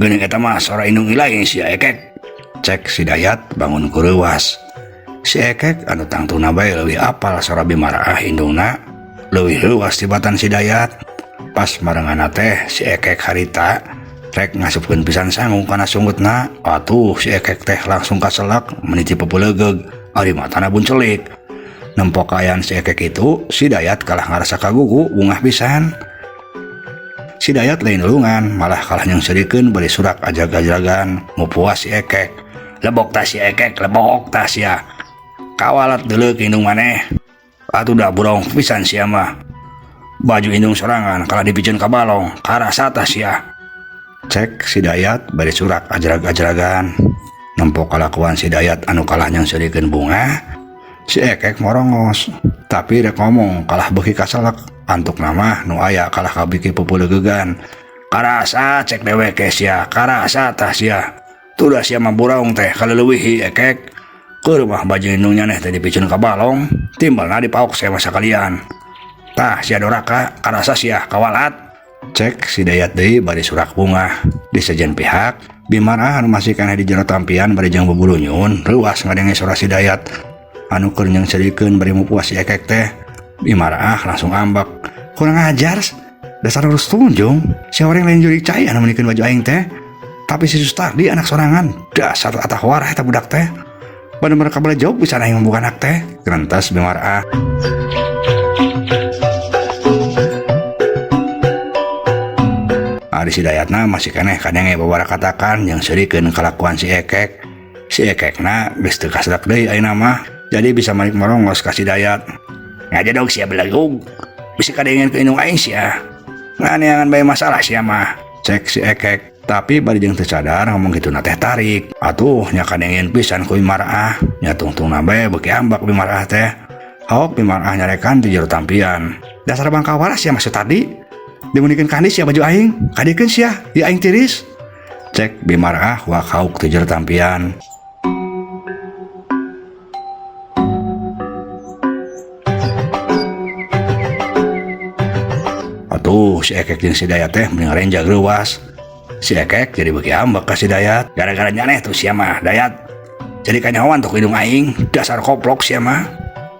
Geuning eta mah sora indung ilaing si Ekek. Cek si Dayat bangun ku reuwas. Si Ekek anu tangtuna bae leuwih apal sora bimaraah indungna, leuwih reuwas tibatan si Dayat. Pas marenganna teh si Ekek harita rek ngasupkeun pisan sangu kana sungutna, atuh si Ekek teh langsung kaselak meniti pepeulegeug, ari matana buncelik. Nempo kaayaan si Ekek itu, si Dayat kalah ngarasa kagugu bungah pisan. Si Dayat lain nulungan, malah kalah nyengserikeun bari surak ajag-ajagan, mupuas si Ekek. Lebok tah si Ekek, lebok tah sia. Kawalat deuleu indung maneh. Atuh da burong pisan sia mah. Baju indung sorangan kalah dipiceun ka balong, karasa tah sia. Cek si Dayat bari surak ajrag-ajragan. Nempo kalakuan si Dayat anu kalah nyengserikeun bunga, si Ekek morongos. Tapi rek ngomong kalah beuki kaselak. Antuk nama nu aya kalah kabiki pepeulegegan. Karasa cek dewek sia, karasa tah sia. Tuh sia mah buraung teh kaleuwihi Ekek. Keur mah baju indung nyaneh teh dipiceun ka balong, timbalna dipaok sia mah sakalian. Tah sia doraka, karasa sia kawalat. Cek si Dayat deui bari surak bungah. Di sejen pihak, Bimaraah anu masih keneh di jero tampian bari jeung bubulunyun, reuwas ngadenge sora si Dayat anu keur nyengserikeun bari mupuas si Ekek teh. Bimaraah langsung ambek. Kurang ajar, dasar urus tunjung. Si orang lain jurik cai anu meunikeun baju aing teh. Tapi si Sustardi anak sorangan, dasar atah warah eta budak teh. Bener-bener kabel jauh bisa aing membuka anak teh. Gerentas Bimaraah. Ari si Dayatna masih keneh kadenge babarakatakan yang serikeun kalakuan si Ekek. Si Ekekna geus teu kaselak deui ayeuna mah. Jadi bisa malik morongos ka si Dayat. Ngajedog sia belagung. Bisa kadengen ke indung aing sia. Nganeangan bae masalah sia mah. Cek si Ekek. Tapi bari jeung teu sadar ngomong kitu na teh tarik. Atuh nya kadengen pisan ku Bimaraah. Nya tungtungna bae beuki ambak Bimaraah teh. Haok Bimaraah nyarekan di jero tampian. Dasar bangka waras sia maksud tadi. Dimunikeun kandi sia baju aing, kadiekeun sia, ieu aing tiris. Cek Bimaraah wak hauk ti jero tampian. Atuh si Ekek jeung si Dayat teh mending renjag reuwas. Si Ekek jadi beuki ambek ka si Dayat. Gara-gara nyaneh tuh sia mah, Dayat. Jadi kanyahoan tuh hidung aing, dasar koplok sia mah.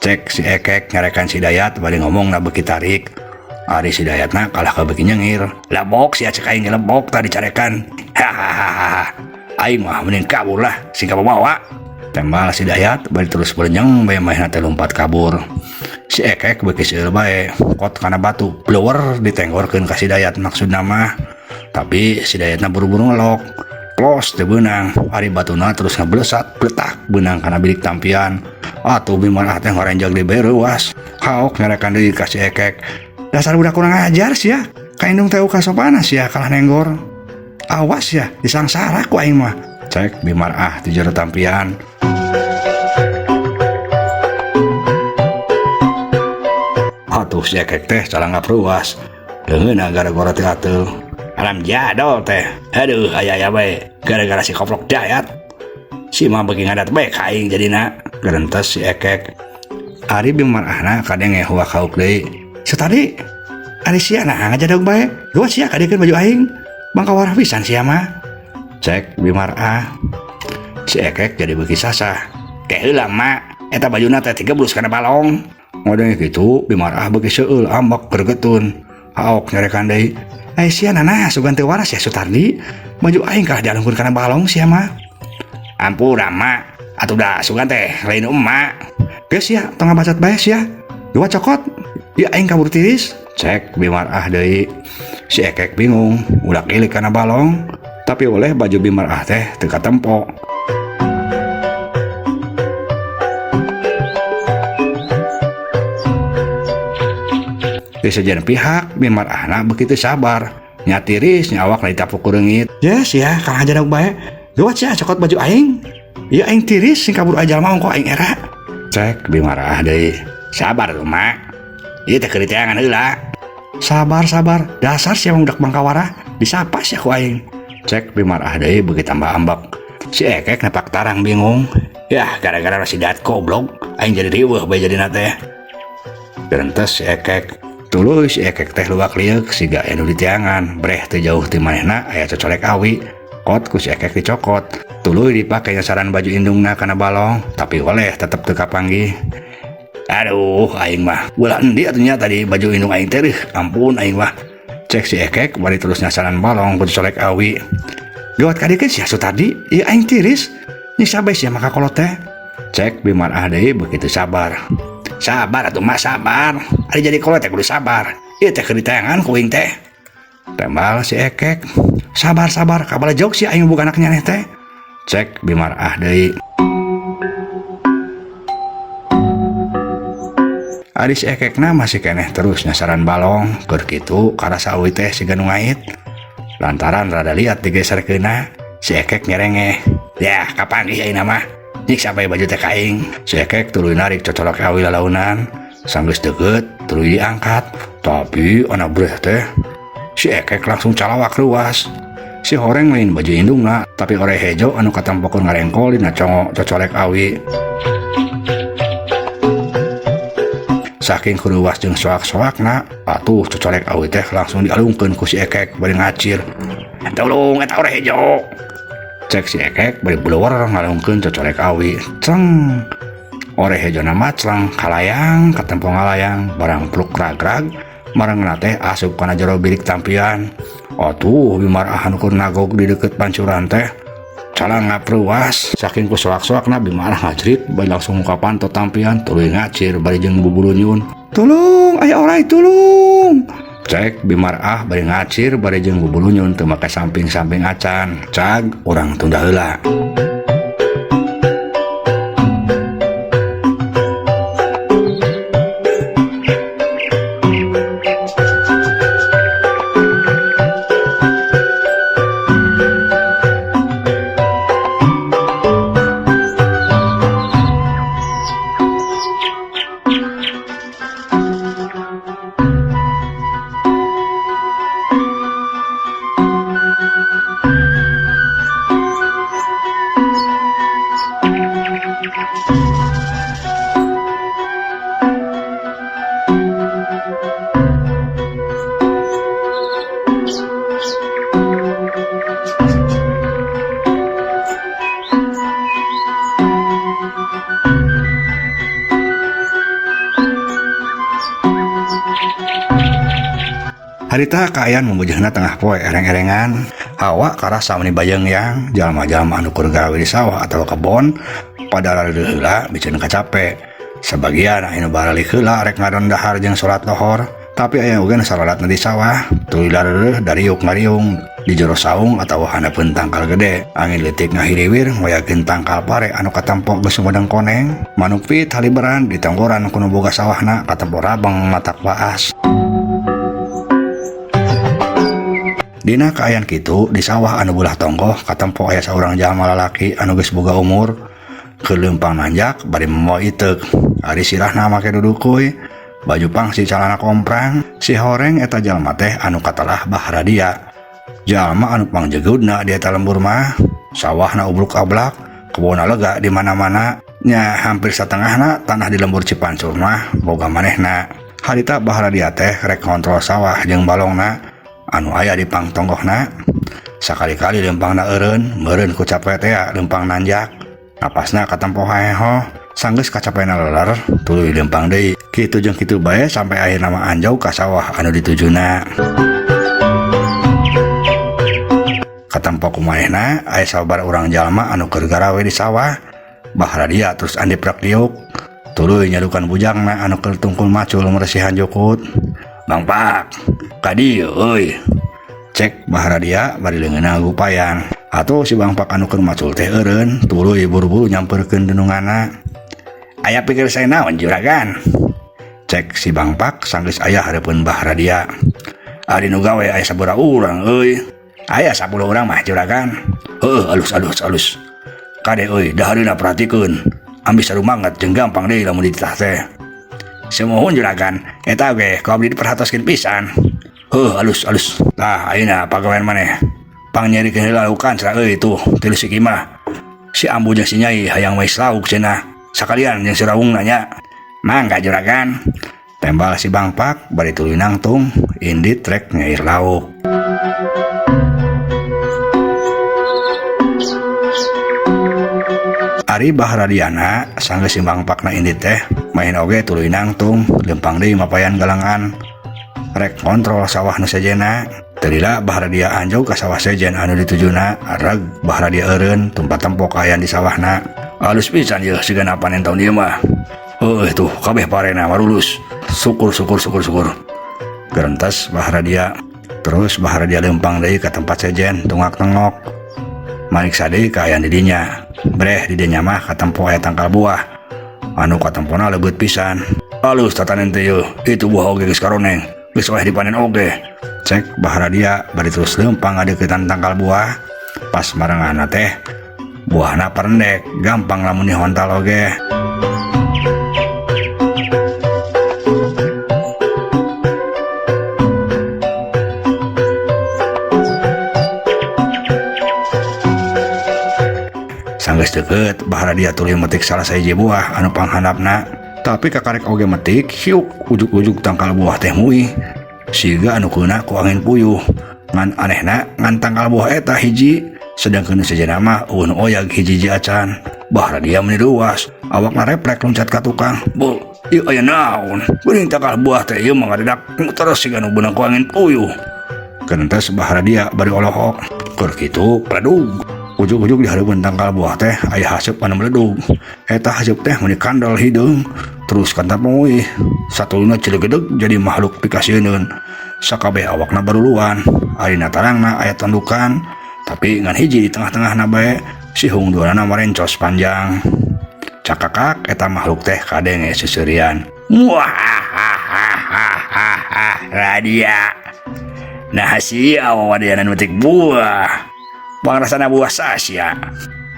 Cek si Ekek nyarekan si Dayat bari ngomongna beuki tarik. Ari si Dayatna kalah ka beuki nyengir. Lebok sia cek aing lebok tadi carekan. Hahaha. Aing mah mending kabur lah, sing kabawa. Tembal si Dayat bari terus berenyeng bae mahna teh lompat kabur. Si Ekek beuki seueur bae, kot kana batu, blower ditenggorkeun ka si Dayat maksudna mah. Tapi si Dayatna buru-buru ngelok. Plos teu beunang, ari batuna terus ngablesat, bletak beunang kana bilik tampian. Atuh Bimaraah teh ngorenjag di bae reuwas. Haok nyarekan deui ka si Ekek. Dasar budak kurang ajar sia, ka indung teh kasopana sia kalah nenggor. Awas sia, disangsara ku aing mah. Cek Bimaraah ti jero tampian. Atuh si Ekek teh calangap ruas. Leungeunna gara-gara teh ateul. Alam jadol teh. Aduh aya-aya bae gara-gara si koplok Dayat. Si mah beuki ngadat bae ka aing jadina. Gerentes si Ekek. Ari Bimaraahna kadenge huak hauk deui. Satadi ari sia nah ngajadog bae. Geuwas sia kadiekeun baju aing. Bangka warah pisan sia mah. Cek Bimaraah. Si Ekek jadi beuki sasah. Teh heula mak, eta bajuna teh tigeblus kana balong. Ngodeng kitu Bimaraah beuki seueul ambek gregetun. Haok nyarekan deui. Ai sia nana sugan teu waras ya Sutardi. Baju aing kalah dialungkeun kana balong sia mah. Ampura mak, Atuh da sugan teh lain emak. Geus sia tong ngabacot bae sia. Dua cokot. Ya aing kabur tiris. Cek Bimarah deui. Si Ekek bingung, ulah ilik kana balong, tapi oleh baju Bimarah teh teu katempo. Di sejen pihak Bimarahna begitu sabar. Nya tiris nya awak ditapuk ku reungit. Yes ya, kalah jadog bae. Gawat sia cokot baju aing. Ieu aing tiris sing kabur aja mah ongko aing era. Cek Bimarah deui. Sabar tuh mak. Ieu teh keur diteangan heula. Sabar sabar, dasar sia budak bangkawara, disapa sia ku aing. Cek Bimarah deui beuki tambah ambek. Si Ekek nepak tarang bingung. Yah, gara-gara si Dat goblok, aing jadi riweuh bae jadina teh. Gerentes si Ekek. Tuluy si Ekek teh luak lieuk siga anu diteangan, breh teu jauh ti manehna aya cocolek awi. Kot ku si Ekek dicokot. Tuluy dipake nyasaran baju indungna kana balong, tapi oleh tetep teu kapanggih. Aduh, aing mah ulah endi atuh nya tadi baju indung aing teh, ampun aing mah. Cek si Ekek bari terus nyasaran balong ku cocolek awi. Gawat kadikeun sia tadi, ieu aing tiris. Nyiksa bae sia maka kolot teh. Cek Bimarah deui begitu sabar. Sabar atuh mah sabar. Ari jadi kolot teh kudu sabar. Ieu teh keur ditayangan ku aing teh. Tembal si Ekek. Sabar sabar, kabala jog si aing boga anak nyaneh teh. Cek Bimarah deui. Ari si Ekekna masih keneh terus nyasaran balong, keur kitu karasa awi teh siga nu ngait. Lantaran rada liat digeserkeunna, si Ekek nyerengeh. Yah, kapanggih ayeuna mah. Nyiksa bae baju teh ka aing. Si Ekek tuluy narik cocolok awi lalaunan, sanggeus deukeut tuluy diangkat. Tapi ana breh teh si Ekek langsung calawak ruas. Si horeng lain baju indungna, tapi ore hejo anu katempokeun ngarengkol dina congo cocolek awi. Saking kuruas jeung soak-soakna, atuh cocolek awi teh langsung dialungkeun ku si Ekek bari ngacir. Tolong eta ore hejo. Cek si Ekek bari bluwer ngalungkeun cocolek awi. Ceng. Ore hejona mah cleng kalayang katempo ngalayang barang pluk rag-rag marengna teh asup kana jero bilik tampian. Atuh Bimarah anu keur nagog di deukeut pancuran teh calangap ruas. Saking ku soak-soakna Bimarah ngajrit bari langsung muka panto tampian tuluy ngacir bari jeung bubulunyun. Tolong aya orai tolong. Cek Bimarah bari ngacir bari jeung bubulunyun teu make samping-samping acan. Cag urang tunda heula. Harita kaayaan membujahna tengah poe ereng-erengan. Hawa karasa meni bayeng-yang, jalma-jalma anu keur gawe di sawah atawa kebon pada rareuh heula biceun kacape. Sabagian anu baralik heula rek ngadon dahar jeung salat lohor, tapi aya oge nu sarolatna di sawah, tuluy lareuh dariuk ngariung di jero saung atawa handapeun tangkal gede. Angin leutik ngahiriwir ngoyakeun tangkal pare anu katempo geus sumedang koneng. Manuk pit haliberan di tonggoran ku nu boga sawahna katempo rabeng matak waas. Dina kaayaan kitu di sawah anu belah tonggoh katempo aya saurang jalma lalaki anu geus boga umur keur leumpang nanjak bari mawa iteuk. Ari sirahna make dudukuy, baju pangsi calana komprang. Si horeng eta jalma teh anu katelah Bahradia. Jalma anu pangjegudna di eta lembur mah, sawahna ubruk-ablak, kebonna lega di mana-mana, nya hampir satengahna tanah di lembur Cipancur mah boga manehna. Harita Bahradia teh rek ngontrol sawah jeung balongna anu aya di pangtonggohna. Sakali-kali lempangna eureun, meureun ku cape teh lempang nanjak. Napasna katempo haehoh, sanggeus kacapena leler, tuluy lempang deui. Kitu jeung kitu bae sampai akhirna mah anjog ka sawah anu ditujuna. Katempo ku manehna aya sabar urang jalma anu keur garawe di sawah. Bahradia terus andi praktiuk tuluy nyadukan bujangna anu keur tungkul macul meresihan jukut. Bang Pak, ka dieu euy. Cek Bahradia bari leungeunna gupayan. Atuh si Bang Pak anu keur macul teh eureun tuluy buru-buru nyamperkeun denunganna. Aya pikir saya naon juragan? Cek si Bang Pak sanggeus aya hareupeun Bahradia. Ari nu gawe aya sabaraha urang euy? Aya 10 urang mah juragan. Heuh, alus alus alus. Kade euy, dahareuna perhatikeun. Ambis sarumanget jeung gampang deui lamun dititah teh. Sumuhun juragan, eta ge ku abdi diperhatoskeun pisan. Heuh, alus alus. Tah, ayeuna pagawean maneh. Pangnyerikeun heula laukan cenah euy tuh tilu si Kimah. Si ambu jeung si Nyai hayang mais lauk cenah. Sakalian jeung si rawungna nya. Mangga juragan. Tembal si Bang Pak bari tuluy nangtung indit rek nyair lauk. Ari Bahradiana sanggeus si Bang Pakna indit teh main oge tuluy nangtung lempang deui mapayan galangan rek kontrol sawah nu sejenna. Teu lila Bahradia anjog ka sawah sejen anu ditujuna reg Bahradia eureun tumpat tempok kaayaan di sawahna. Alus pisan yeuh sigana panen taun ieu mah. Heuh tuh kabeh parena marulus. Syukur syukur syukur syukur. Gerentes Bahradia. Terus Bahradia lempang deui ka tempat sejen tungak tengok. Mariksa deui kaayaan di dinya. Breh di dinya mah katempo aya tangkal buah. Anu katempona leubeut pisan. Alus tatanen teh yeuh, itu buah oge geus karoneng. Geus wayah dipanen oge. Cek Bahradia bari terus lempang ngadeuketan tangkal buah. Pas marengahna teh buahna parendek, gampang lamun dihontal oge. Sanggeus deukeut, Bahradia tuluy metik salah sahiji buah anu panghandapna. Tapi kakarek oge metik, hiuk ujug-ujug tangkal buah teh muih. Siga anu keuna ku angin puyuh. Ngan anehna ngan tangkal buah eta hiji, sedangkeun nu sejenna mah eueuh nu oyag hiji-hiji acan. Bahradia meuni ruas, awakna reflek loncat ka tukang. Bu, ieu aya naon? Geuning tangkal buah teh ieu mah ngadedak terus siga nu beunang ku angin puyuh. Keuntes Bahradia bari olohok. Keur kitu pledug. Ujug-ujug di hareupeun tangkal buah teh aya haseup anu meledug. Eta haseup teh meuni kandel hideung, terus kantap muih. Satuluyna cilegedeg jadi makhluk pikasieun. Sakabeh awakna baruluan, arina tarangna aya tandukan, tapi ngan hiji di tengah-tengahna bae si hungduanana marencos panjang. Cakakak eta makhluk teh kadenge seuseurian. Muahahahahaha Radia. Nah sia wawadianan metik buah. Pangrasana buah sasia.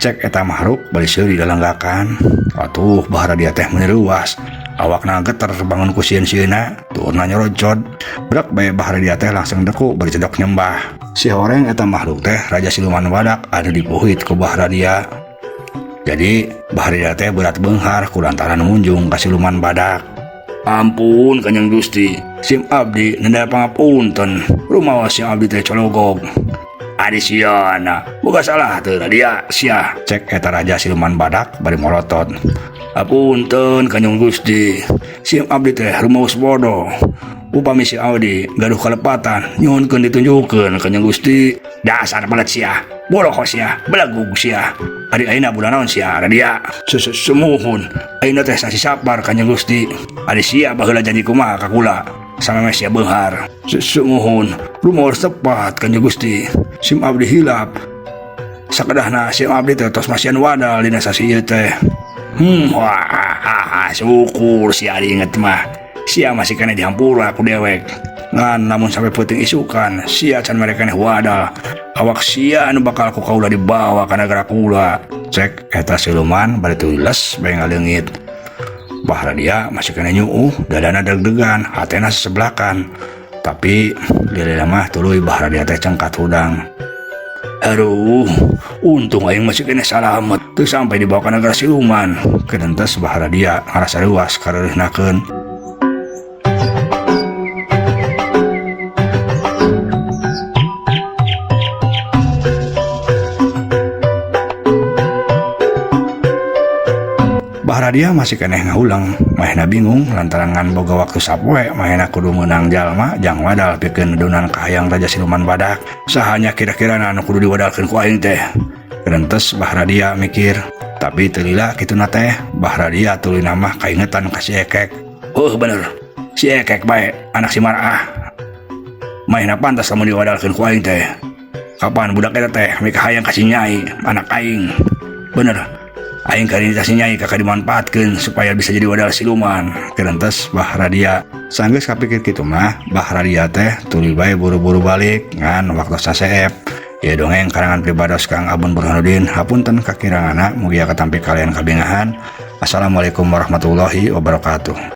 Cek eta makhluk bari seuri lalanggakan. Atuh Bahradia teh meuni ruas. Awakna geter bangun ku sieun-sieunna, tuurna nyorocod. Brek bae Bahradia teh langsung deku bari cedok nyembah. Si horeng eta makhluk teh raja siluman badak anu dipuhit ku Bahradia. Jadi Bahradia teh berat beunghar kulantaran munjung ka siluman badak. Ampun Kanjeng Gusti, sim abdi nenda pangapunten. Rumaos sim abdi teh cologog. Adi siana, boga salah teu Radia sia. Cek eta raja siluman badak bari molotot. Apunten Kanjeng Gusti, sim abdi teh rumaos bodoh. Upami si abdi gaduh kalepatan, nyuhunkeun ditunjukkeun Kanjeng Gusti. Dasar belet sia, bodoh sia, belegug sia. Ari ayeuna bulan naon sia Radia? Sumuhun, ayeuna teh sasi Sapar Kanjeng Gusti. Ari sia baheula janji kumaha ka kula? Samemeh sia beunghar. Sumuhun, rumaos tepat Kanjeng Gusti. Sim abdi hilap. Sakedahna sim abdi teh tos masihan wadal dina sasi ieu teh. Wah, syukur sia diinget mah. Sia masih keneh dihampura ku dewek. Ngan lamun sampai peuting isukan, sia can mere keneh wadal. Awak sia anu bakal ku kaula dibawa ka nagara kula. Cek eta siluman bari tuluy les bae ngaleungit. Bahradia masih keneh nyuuh, dadana deg-degan, hatena sesebelakan. Tapi lila mah tuluy Bahradia teh cengkat hudang. Aduh, untung aing masih keneh salamet. Teu sampai dibawa ka nagara siluman. Kedentes Bahradia ngarasa reuas kareureunahkeun. Bahradia masih keneh ngahulang, mahena bingung lantaran ngan boga waktu sapoe mahena kudu meunang jalma jang wadal pikeun nedunan kahayang raja siluman badak. Sahanya kira-kira anu kudu diwadalkeun ku aing teh. Kerentes Bahradia mikir. Tapi teu lila kituna teh, Bah Radia tuluy mah kaingetan ka si Ekek. Oh bener, si Ekek bae anak si Marah. Manehna pantas lamun diwadalkeun ku aing teh. Kapan budak eta teh mikahayang ka si Nyai, anak aing. Bener, aing kali ini si Nyai kakak dimanfaatkeun supaya bisa jadi wadal siluman. Kerentes Bah Radia. Sanggeus kapikir kitu mah, Bah Radia teh tuluy bae buru-buru balik ngan waktu saseep. Ya, dongeng karangan pribados Kang Abun Burhanuddin. Hapunten kakiranganna, mugia katampi kalian kabingahan. Assalamualaikum warahmatullahi wabarakatuh.